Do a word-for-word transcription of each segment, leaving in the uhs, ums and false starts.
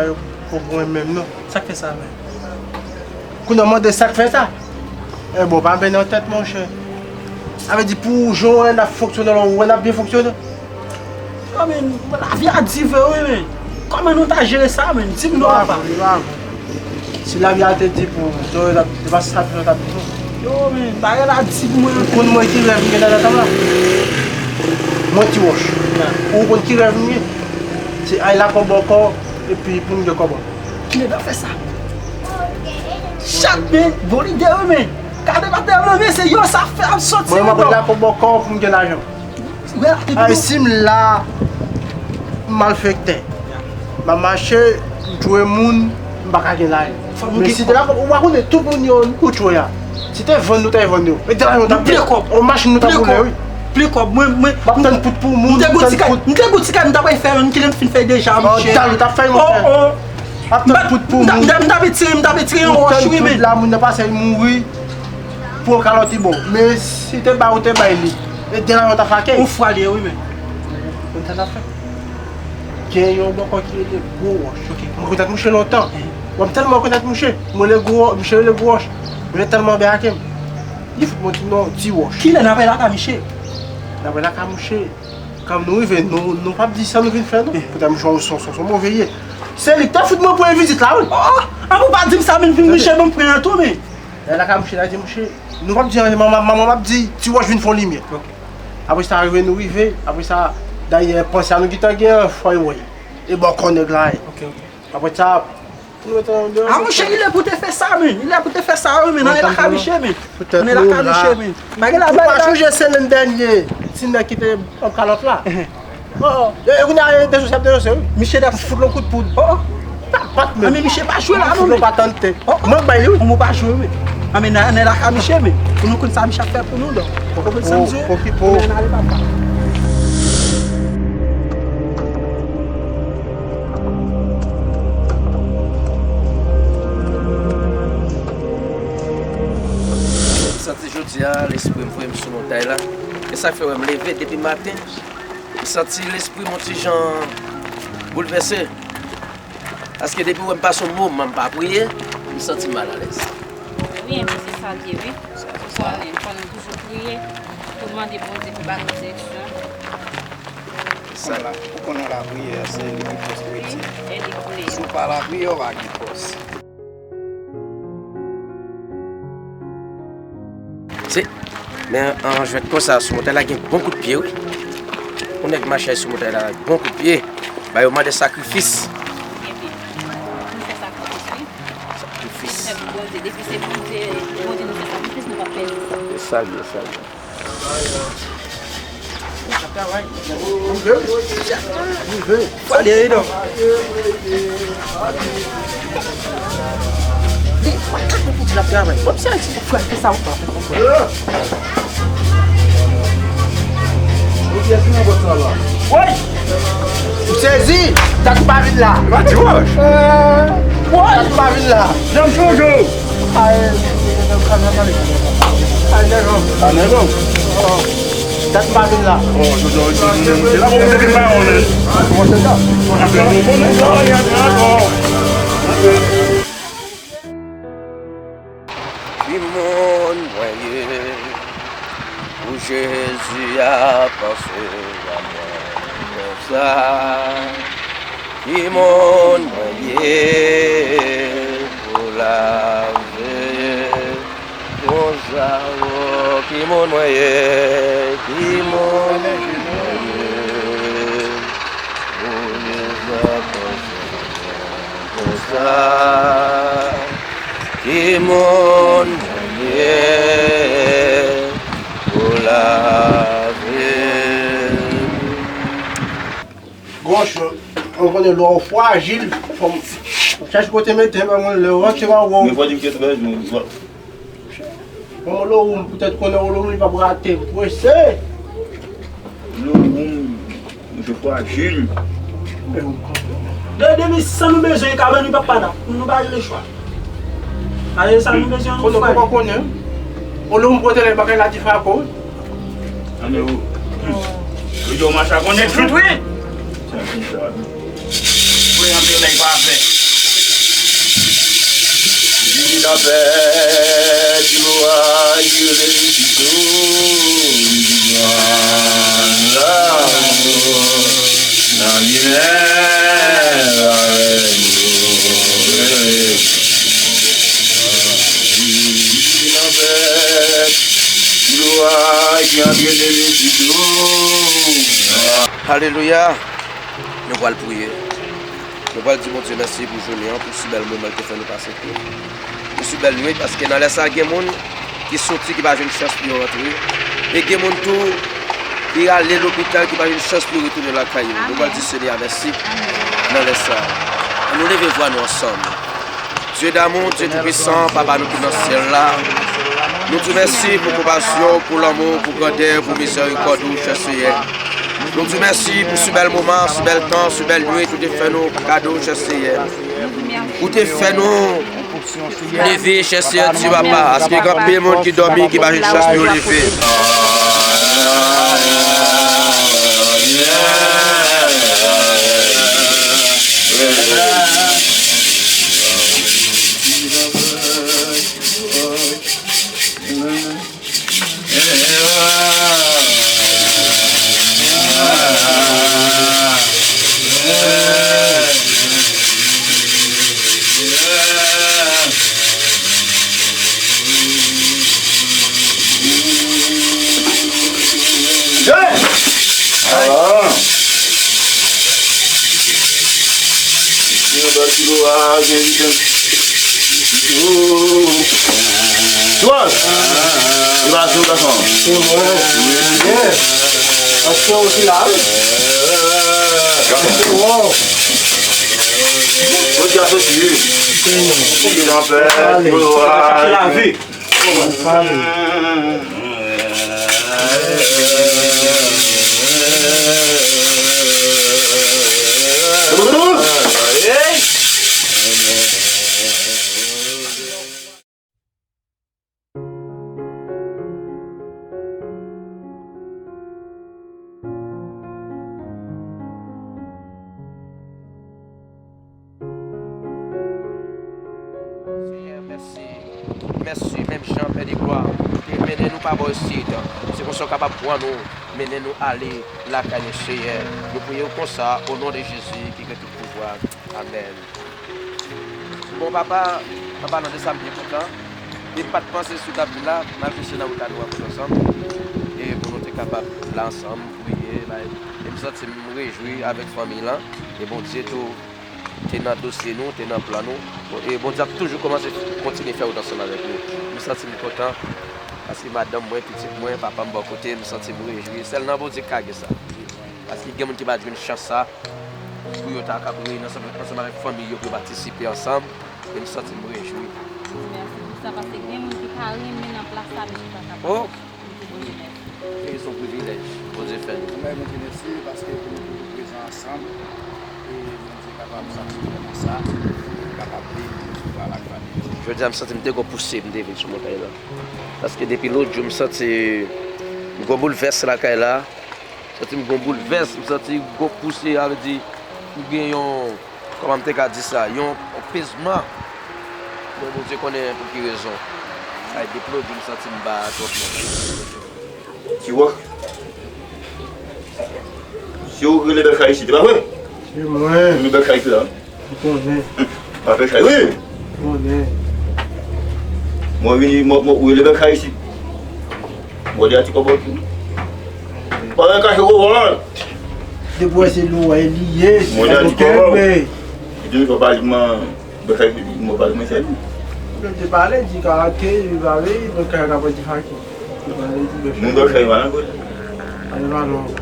Yo konprann menm non. Sa k fè sa menm? Kounye a mande sa k fè sa? E bon, pa mennen nan tèt, monchè. Sa vle di pou ou, jan w wè n ap fonksyone la, ou wè n ap byen fonksyone? Yo, men, lavi a di vre, wi, men. Kòman nou ta jere sa, men? Di m non, papa. Si lavi a te di pou ou, yo, yo t ap, se pa sa yo t ap di, non. Yo, men, bagay la di pou mwen. Ou konn mwen ki rèv m gen nan tèt la? Mwen, Ti Wòch. Ou konn ki rèv m gen? Se ay lakò bòkò, epi pou m gen kòb. Kilè n ap fè sa? Chat, men, bon lide, wi, men. Gade batè nan men, se yo sa fè ap soti. Mwen, m ap lakò bòkò pou m gen lajan. Ay, si m la, m malfektè. M ap mache, m tchwe moun, m pa ka gen lajan. Men si te la, ou pa konnen tout moun yo ou tchwe a. Si te vann nou, te vann yo. E te lajan nou t ap gen. On machin nou t ap boule, wi. Plen kòb, mwen, mwen. M ap tann pout pou moun, m tann pout. M te gon ti kay, m te gon ti kay, m ta pral fè, menm kilè m fin fè deja, monchè. Dal ou t ap fè, monchè. M ap tann pout pou moun. M ta, m ta, m ta retire, m ta retire yon wòch, wi, men. Tout la, moun nan pase, li mouri. Pou yon kalòt, li bon. Men si te bay, ou te bay li. E de lajan w ta fake. Yon fwa li ye, wi, men. Konn sa n ap fè? Gen yon bòkò ki rele Gwo Wòch. Ok. Mwen konn tèt mouche lontan. Mwen tèlman konn tèt mouche. Mwen rele Gwo, mouche rele Gwo Wòch. Mwen tèlman bè ake m. Li fout mwen ti non, Ti Wòch. Kilè n ap al lakay miche? N ap al lakay mouche. Kan nou rive, nou, nou p ap di sa nou vin fè, non. Poutèt mouche, se, se, se move ye. Se li k te fout mwen premye vizit la, wi. Oh, oh, an pou pa di m sa, men vin mouche, ban m pran an tou, men. Lè lakay mouche, la di mouche, nou p ap di anyen, manman, manman p ap di, Ti Wòch vin fè yon limyè. Ok. Apre sa, rive nou rive, apre sa, dayè, panse a nou gentan gen, fò yo wè. E bòkò nèg la ye. Ok, ok. Apre sa, pou nou mete nan deyò. A, monchè, li lè pou te fè sa, men. Li lè pou te fè sa, wi, men. Nan lakay miche, men. Nan lakay miche, men. Bagay la, bagay la. Ou pa sonje semèn dènye, ti nèg ki te an kalòt la? Oh, oh. E, e kounye a, e, dezose, ap dezose, wi. Misye t ap fout lòt kout poud. Oh, oh. Pat, pat, men. A, men misye pa jwe la, non, men. Fout lòt patante. Oh, oh. Mwen, bay, wi. Mwen pa jwe, men. A, men, nan, nan lakay misye, men. Pou nou konn sa misye ap fè pou nou, donk. Ou konprann sa m di w? Okipe w. Men, ale, papa. M santi jodi a, lespri m voye m sou montay la. E sa k fè w wè m leve depi maten. M santi lespri m yon ti jan boulvèse. Paske depi w wè m pase yon moman m pa priye, m santi m malalèz. Wi, ebyen se sa l ye, wi. Ou konnen, fò nou toujou priye pou mande Bondye pou ba nou direksyon. Sa la, ou konnen lapriyè, se li ki fòs kretyen. Wi, e li konnen. Si w pa lapriyè, w pa gen fòs. Se, men an jwèt konsa, sou montay la gen bon kout pye, wi. Yon nèg mache sou montay la, bon kout pye. Ba yo mande sakrifis. Ebyen, nou fè sakrifis, wi. Sakrifis. Nou fè pou Bondye. Depi se Bondye, Bondye nou fè sakrifis, nou p ap pèdi sa. E sa l ye, sa l ye. Rive. Rive. Fò ale, non. Li, li ap travay. Bon, se Ayiti, frè, fè sa ou pa fè, frè. Woy! M sezi! Dat m pa vin la. E pa Ti Wòch? Woy! Dat m pa vin la. Janm chonje w. Ay, ay, nèg, oh. Dat m pa vin la. Oh, jodi a, jodi a, se la pou m te vin ba w, men. Kòman se la? Afè bon, bon, bon, bon. Ki moun mwen ye pou Jezi a panse a mwen konsa? Ki moun mwen ye pou l ap veye konsa? O, ki moun mwen ye? Ki moun mwen ye pou Jezi a panse a mwen konsa? Ki moun mwen ye pou lavi m? Gòch, ou konnen lò w frajil, fò m chèche kote mete men mwen, lè w rantre nan wòm. Men fò di m ke trè jou. Bon, Olowoum, poutèt konnen Olowoum li p ap rate, m prese. Olowoum, mwen se frajil. De, depi sa nou bezwen, ka ban nou papa la. Nou pa gen lechwa. Ale sa nou bezwen, nou frajil. Konnen, poko konnen. Olowoum kote lè bagay la dife ak ou. Ane ou. Yo di w mache a konnen tout, wi. Sa ki sa? Anpil nèg pa fè. Di tanpèt, glwa, ki rele li sitou. Nan byen avèk ou. Di tanpèt, glwa, ki antre nan li sitou. Alelouya. Nou pral priye. Nou pral di Bondye mèsi pou jounen an, pou si bèl moman l te fè nou pase tou. Pou si bèl nwit, paske nan lè sa a, gen moun ki soti, ki pa jwenn chans pou yo rantre. E gen moun tou ki ale lopital, ki pa jwenn chans pou yo retounen lakay yo. Nou pral di Senyè a mèsi nan lè sa a. Ann nou leve vwa nou ansanm. Dye damou, Dye toupisan, Papa nou ki nan syèl la, nou di w mèsi pou konpasyon w, pou lanmou w, pou grandè w, pou mizèrikòd ou, chè Senyè. Nou di w mèsi pou si bèl moman, si bèl tan, si bèl nwit ou te fè nou kado, chè Senyè. Ou te fè nou leve, chè Senyè Dye Papa, paske gen anpil moun ki dòmi, ki pa jwenn chans pou yo leve. Suaz! Li pa sou gason. Se mwen. Byen. Paske ou ki la, wi. Gason. Wow. Ou di a soti, wi. Li anpè. Allez. Chache lavi. Senyè, mèsi. Mèsi, menm jan Pè de glwa te mennen nou pa bò isit, se konsa w kapab pran nou, mennen nou ale lakay nou, Senyè. Nou priye w konsa, o non de Jezi, ki gen tout pouvwa. Amèn. Bon, papa, an palan de sa, m byen kontan. E m pa t panse si w t ap vin la, malgre se nan wout la nou rankontre ansanm. E pou nou te kapab la ansanm, priye, bay. E m santi m rejwi avèk fanmi lan. E Bondye tou te nan dosye nou, te nan plan nou. E Bondye ap toujou kòmanse, kontinye fè wout ansanm avèk nou. M santi m kontan, paske madanm mwen, pitit mwen, papa m bò kote, m santi m rejwi. Sèl nan Bondye k ka gen sa. Paske gen moun ki pa t jwenn chans sa, pou yo ta kab reyini ansanm, ansanm avèk fanmi yo, pou yo patisipe ansanm, e m santi m rejwi. Mèsi pou sa, paske gen moun ki pa renmen nan plas sa, men ki pa kapab. Oh! M di Bondye mèsi. E se yon privilèj Bondye fè nou. Anmwey, Bondye mèsi, paske pou nou toujou prezan ansanm, e Bondye kapab satisfè nan sa, pou nou kapab beni, pou nou pa lakay. Jodi a, m santi m te gon pouse, m te vin sou montay la. Paske depi lòt jou, m santi m gon boulvès lakay la. Santi m gon boulvès, m santi gon pouse, sa vle di, m gen yon, kòman m te ka di sa, yon, yon pezman. Men Bondye konnen pou ki rezon. Ay, depi lòt jou, m santi m ba twòp non. Ti wòk. Si w rele bèl kay isit, e pa vre? Se mwen. Rele bèl kay isit la. Ou konnen. Pa fè chay, wi. Ou konnen. Mwen vini, mwen, mwen, ou leve kay isit. Mwen de a ti kòbòy tou. Pa fè kache kòbòy. Depi wè se lou wè li ye, se mwen de a ti kòbòy. Epi mwen pale mwen, bèl kay mwen pale mwen sèvi. Mwen te pale, di karate, li pale, mwen kay ka pran ti faki. Moun bèl kay pa nan kòl. Pa nan non.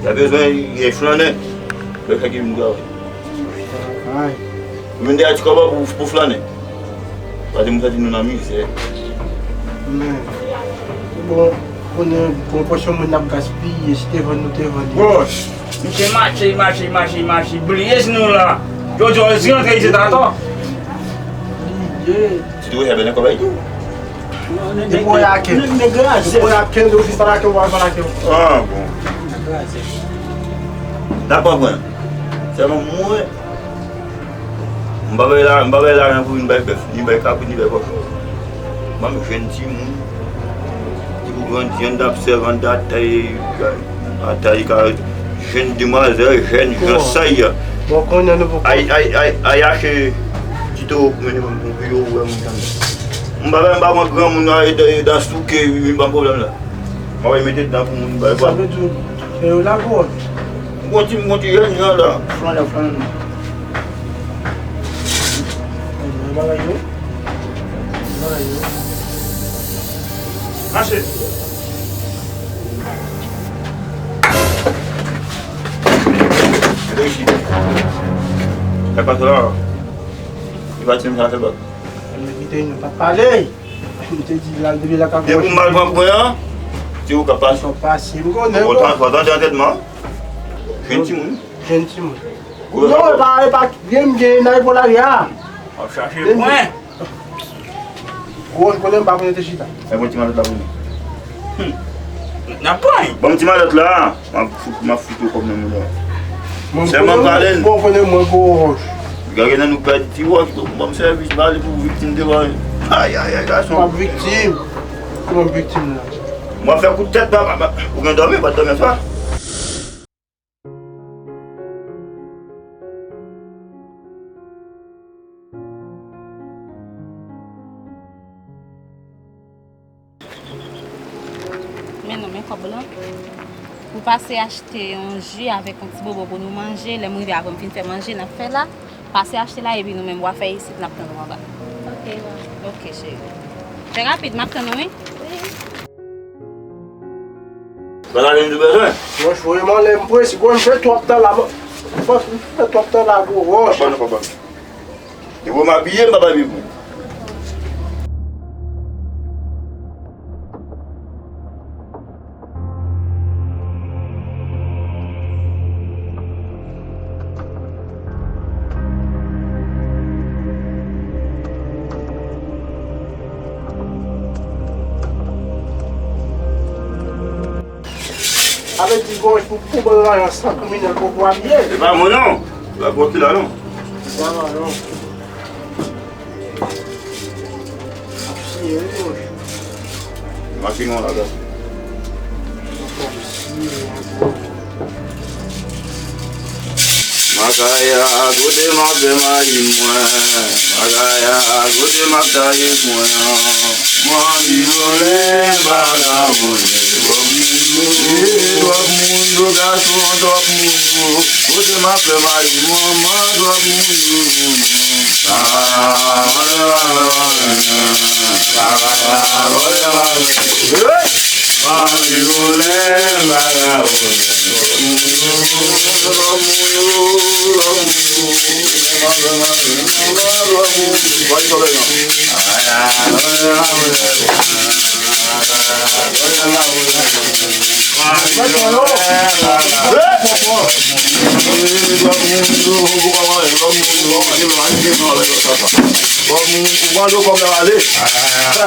Y a bezwen, y a flannen. Bèl kay ki vin travay. Ay. Ou vin de a ti kòbò pou, pou flannen. Pa di moun sa di nou nan mizè. Men. Bon, konnen, bon, pòsyon moun ap gaspiye, si te vann nou te vann. Bon, misye mache, mache, mache, mache, bliye si nou la. Jodi a, si rantre isit atò. Bliye. Si te wè, y a bèl kòb la tou. Depi w wè a kenn. Depi w wè a kenn, ofis pa lakè w, pa lakè w. Ah, bon. N ap pran pran. Sèlman mwen, M pa bay la, m pa bay lajan pou vin bay bèf, ni bay kabrit, ni bay kòchon. Ban m jwenn timoun. Ti pou grandi anndan ap sèvi anndan atay, atay ka jwenn demwazèl, jèn jan sa y a. Bon, konnen nou pou ay, ay, ay, ay, achte ti towo pou mennen ban m pou yo wè moun tann. M pa bay, m pa pran granmoun nan, e, e, dan souke, wi, wi, ban m pwoblèm la. M ap mete dan pou moun bay. Sa vle di, e, la gwo. M gon ti, m gon ti jèn jan la. Flan, flan. Bagay yo. Bagay yo. Mache. Mete isit. Sa k pase la? Li pa di m sa fè bak. Mwen kite nou pa pale. M te di l al depi la ka. Depi m al pran pwen an, se ou k ap pase. Pase, m konnen. Ou kontan, ou kontan de antètman? Jwenn timoun. Jwenn timoun. Non, e pa, e pa, gen, gen, nan epòl la, a. W ap chache pwen. Gwo, m konnen m pa konnen te chita. E bon ti malèt la pou mwen. Hmm. N ap pran. Bon ti malèt la, m ap fout, m ap fout yo kòb nan mouda. Sèlman m pale l. Bon, konnen mwen gwo wòch. Gade nan nou pèdi ti wòch, bon, ban m sèvis, pale pou viktim devan. Ay, ay, ay, gason. M p ap viktim. Kòman m viktim la? M ap fè kout tèt, ba, ba, ba. Ou gen dòmi, pa dòmi aswè. Men non, men kòb lan. Pou pase achte yon ji avèk yon ti bobo pou nou manje. Lè m rive apre m fin fè manje, n ap fè la. Pase achte la, epi nou menm, w a fè isit, n ap tann ou anba. Ok, bon. Ok, cheri. Fè rapid, m ap tann ou, wi. Wi. Bagay nou bezwen. Mwen, jwe m anlè, m presi, gwo, m fè twòp tan la, mwen. Fòk m fè twòp tan la, gwo wòch. Papa nou, papa. Depi w abiye, m pa bay bibou. Sa vle di gòj pou, pou ban lajan san kriminèl poko abiye. Se pa mwen non. Se pa pwokirè la non. Se pa mwen non. Ap siye wi gòj. Makinon la gòj. Ap siye ankò. Makaya, kote m ap fè mayi mwen? Makaya, kote m ap taye pwen an? Mwen anvi vole, m pa ka vole. Twòp moun dou, twòp moun dou, gason twòp moun dou. Kote m ap fè mayi mwen, mwen twòp moun dou.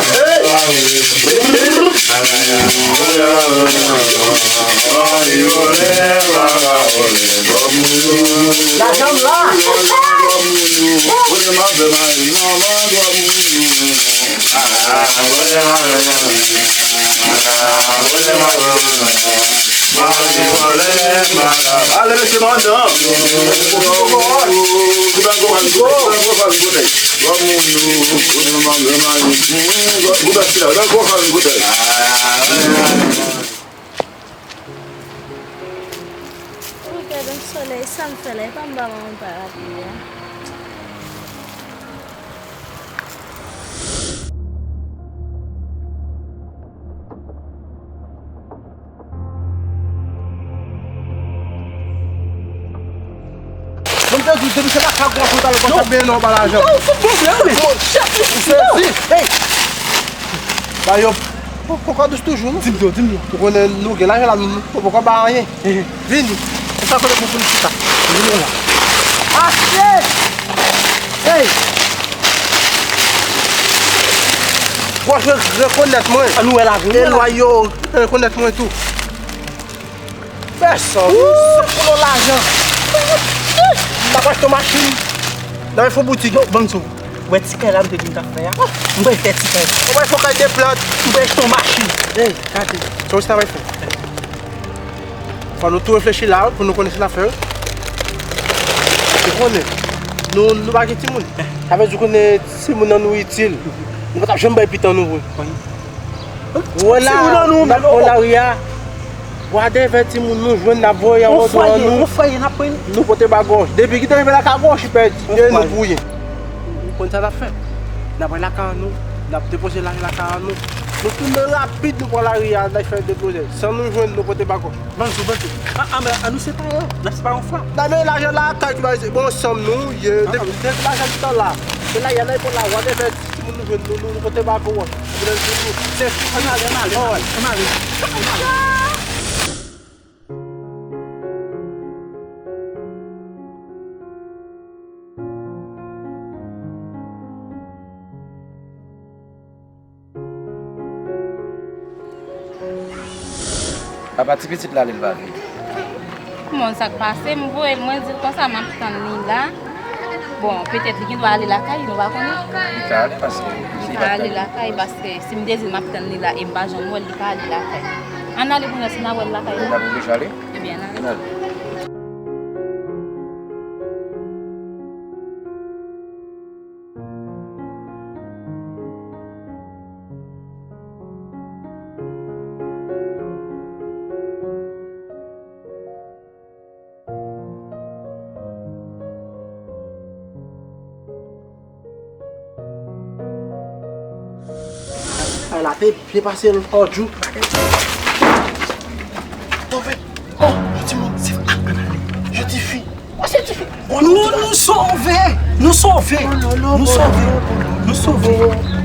Hey! Lajan m la. Ale, mesye, nou anndan. Ou gade yon solèy, sa m fè la, e pa m pa manman pa rapi a. Mwen te di w, depi se lakay ou pral fè, ou pral fè byen non, ou pa lajan. Ou fout bon vre, wi. Ou sezi. Hey! Ba yo, poko dous toujou, non? Di m non, di m non. Ou konnen nou gen lajan la, nou poko ba anyen. Vini. Se sa kote pou vin chita. Vini la. Achte! Hey! Gòj re-, rekonèt mwen. An nou wè la, vini. E lwa yo rekonèt mwen tou. Pèsonn. Ou se pou lajan. M ap achte yon machin. Travay fon boutik, yo, bann sou. Ou wè ti kay la m te di m t ap fè a? M pral fè ti kay la. Ou pral fè kay de plat. M pral achte yon machin. Ey, gade. Sa w ta pral fè? Fò nou tou reflechi la, wi, pou nou konnen sa n ap fè, wi. Ou konnen, nou, nou pa gen timoun. Sa vle di, ou konnen, timoun nan nou itil. Nou pa t ap janm bay pitit an nou, vre. Wi. Ou wè la, timoun an nou, n ap pran lari a. Wadèvè timoun nou jwenn, n ap voye an woto an nou. On fwaye, on fwaye, n ap pran. Nou pote ba gòch. Depi ki te rive lakay gòch, li pèdi. E nou pou yen. Ou konn sa n ap fè? N ap pran lakay an nou. N ap depoze lari lakay an nou. Nou tounen rapid, nou pran lari a, n al fè depoze. San nou jwenn, nou pote ba gòch. Bann sou, bann sou. A, a, men, an nou separe yo. N ap separe yon fwa. N a men lajan lakay, ki ba bon ansanm nou, ye. Depi, depi lajan ki tan la. Se la, y a nan epòl la, wadèvè. Timoun nou jwenn nou, nou, nou pote ba gòch. Vle di nou, se fini. Ann ale, ann ale, ann ale, ann ale. Apa ti pitit la, li pa vini. Kòman sa k pase? M voye l, mwen di l konsa, m ap tann li la. Bon, petèt li gen dwa ale lakay, nou pa konnen. Li ka ale paske li pa ale lakay, paske si m te di l m ap tann li la e m pa janm wè l, li ka ale lakay. Ann ale kounye a, si n a wè l lakay. N ap oblije ale? Ebyen, ann ale. Ann ale. Ay la te byen pase lòt jou. Sove. Oh, yon timoun, se, ah, ann ale. Yon tifi. Oh, se tifi. Nou, nou sove. Nou sove. Nou sove. Nou sove.